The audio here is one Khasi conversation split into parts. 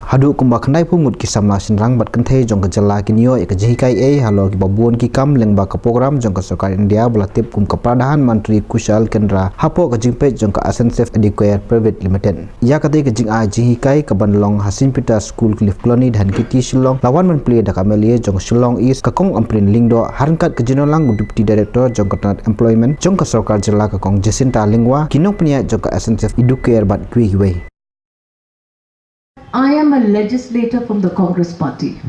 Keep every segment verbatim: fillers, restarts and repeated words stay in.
Haduh kumba khyndai phew ngut ki samla shynrang bad kynthei jong ka jylla kin ïoh ïa ka jinghikai ei halor kiba bun ki kam lyngba ka program jong ka sorkar India ba la tip kum ka Pradhan Mantri Kushal Kendra hapoh ka jingpeit jong ka Ascensive Educare Private Limited. Ïa katei ka jingai jinghikai kaban long ha Saint Peter's School, Cliff Colony, Dhankheti, Shillong, la wan ban plie da ka M L A jong ka Shillong East, ka Kong Ampareen Lyngdoh, ha ryngkat ka jingdon lang u Deputy Director jong ka tnat Employment jong ka sorkar jylla ka Kong Jacinta Lyngwa, ki nongpynïaid jong ka Ascensive Educare bad kiwei kiwei. I am a legislator from the Congress Party.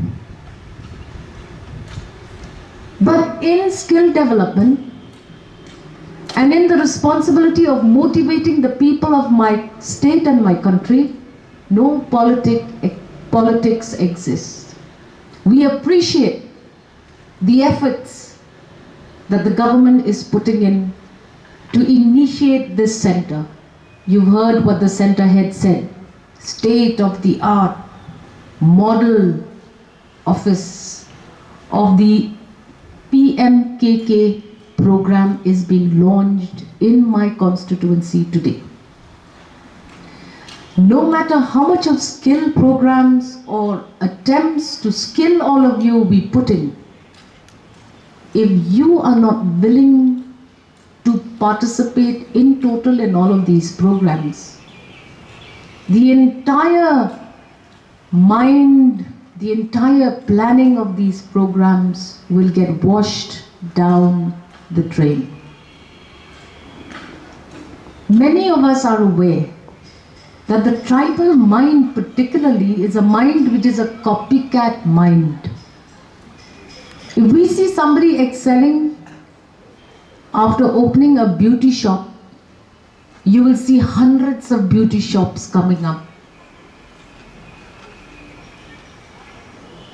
But in skill development and in the responsibility of motivating the people of my state and my country, no politic, politics exists. We appreciate the efforts that the government is putting in to initiate this center. You've heard what the center head said, state of the art model office of the P M K K program is being launched in my constituency today. No matter how much of skill programs or attempts to skill all of you we put in, if you are not willing to participate in total in all of these programs, the entire mind, the entire planning of these programs will get washed down the drain. Many of us are aware that the tribal mind, particularly, is a mind which is a copycat mind. If we see somebody excelling after opening a beauty shop, you will see hundreds of beauty shops coming up.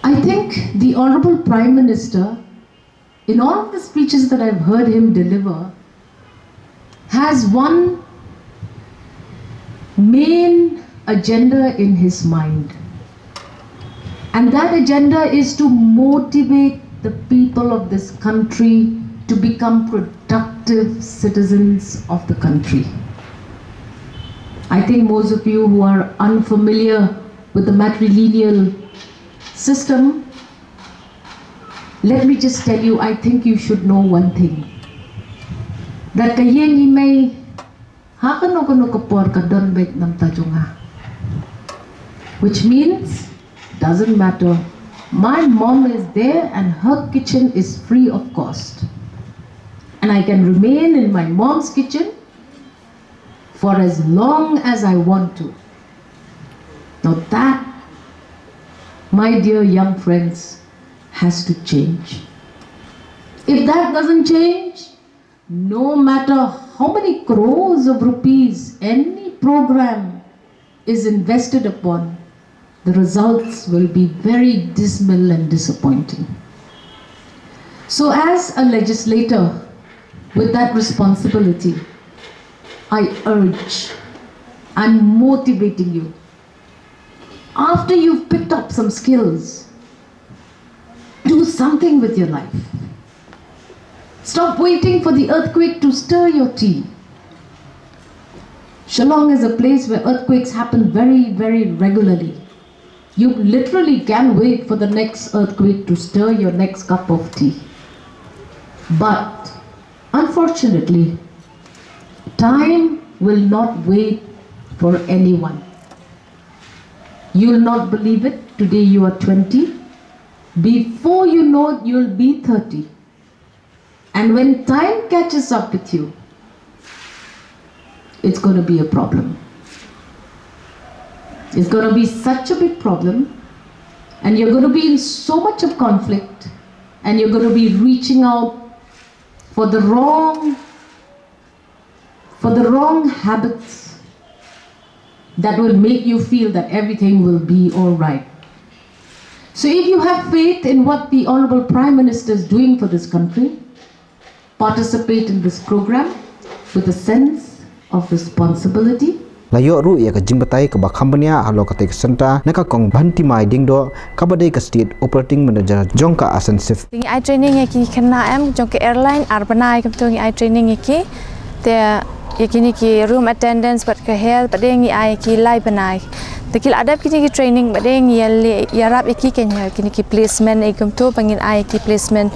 I think the Honorable Prime Minister, in all of the speeches that I've heard him deliver, has one main agenda in his mind. And that agenda is to motivate the people of this country to become productive citizens of the country. I think most of you who are unfamiliar with the matrilineal system, let me just tell you, I think you should know one thing. That ka ïing i mei ha kano kano ka por ka don beit namar jong nga. Which means, doesn't matter. My mom is there and her kitchen is free of cost. And I can remain in my mom's kitchen for as long as I want to. Now that, my dear young friends, has to change. If that doesn't change, no matter how many crores of rupees any program is invested upon, the results will be very dismal and disappointing. So, as a legislator with that responsibility, I urge, I'm motivating you. After you've picked up some skills, do something with your life. Stop waiting for the earthquake to stir your tea. Shillong is a place where earthquakes happen very, very regularly. You literally can wait for the next earthquake to stir your next cup of tea. But unfortunately, time will not wait for anyone. You'll not believe it. Today you are twenty. Before you know it, you'll be thirty. And when time catches up with you, it's going to be a problem. It's going to be such a big problem, and you're going to be in so much of conflict, and you're going to be reaching out for the wrong for the wrong habits that will make you feel that everything will be all right. So, if you have faith in what the Honorable Prime Minister is doing for this country, participate in this program with a sense of responsibility. La ïoh ruh ïa ka jingbatai kaba kham bniah halor katei ka center na ka Kong Bhantimai Diengdoh, kaba dei ka State Operating Manager jong ka Ascensive. Te ngi ai training ïa ki khynnah em jong ka airline ar bnai, kumto ngi ai training ïa ki. Te ïa kine ki room attendants bad ka health pat de ngi ai ïa ki lai bnai. Te ki la dep kine ki training bad de ngi ïa leh ïarap ïa ki kein ha kine ki placement, eh, kumto ba ngin ai ki placement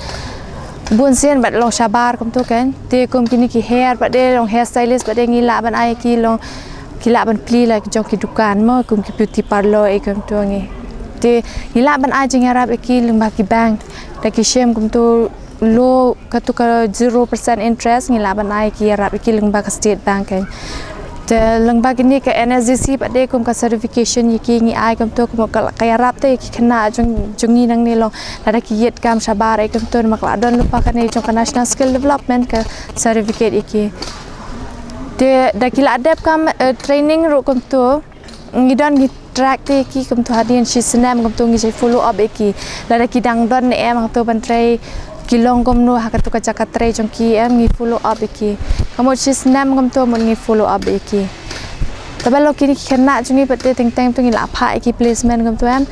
bun sien bad long shabar kumto kein. Te kum kine ki hair bad de long hair stylist bad de ngi lah ban ai ki long ki lah ban plie la ki jong ki dukan mo kum ki beauty parlour, eh, kumto ngi. Te ngi lah ban ai jingïarap ïa ki lyngba ki bank da ki shim kumto loan kato ka zero percent interest ngi lah ban ai ki ïarap ïa ki lyngba ka State Bank kein. Te lyngba kine ka N S D C pat de kum ka certification ïa ki ngi ai kumto kum ka, ka ïarap te ïa ki khynnah jong, jong ngi nangne long lada ki ïit kam shabar, eh, kumto namar ka la don lypa kane jong ka National Skill Development ka certificate ïa ki. Te da ki la dep kam, eh, training ruh kumto ngi don ngi track te ïa ki kumto hadien shi snem kumto ngi shai follow up ïa ki. Lada ki dang don ne em hangto ban trei ki long kumno ha kato ka jaka trei jong ki em ngi follow up ïa ki. Ka mut shi snem kumto mut ngi follow up ïa ki. Te ba long kine ki khynnah jong ngi pat te teng teng to ngi la phah ïa ki placement kumto em.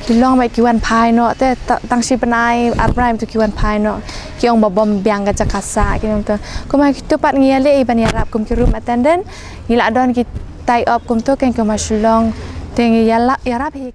Ki long ba ki wan phai noh te ta-, tang shi bnai ar bnai to ki wan phai noh. Ki ong ba bym biang ka jaka sah ki kumto. Kumba kito pat ngi ïa leh ïa ban ïarap kum ki room attendant. Ngi la don ki tie up kumto kein kum ha Shillong. Te ngi ïa la, ïarap hi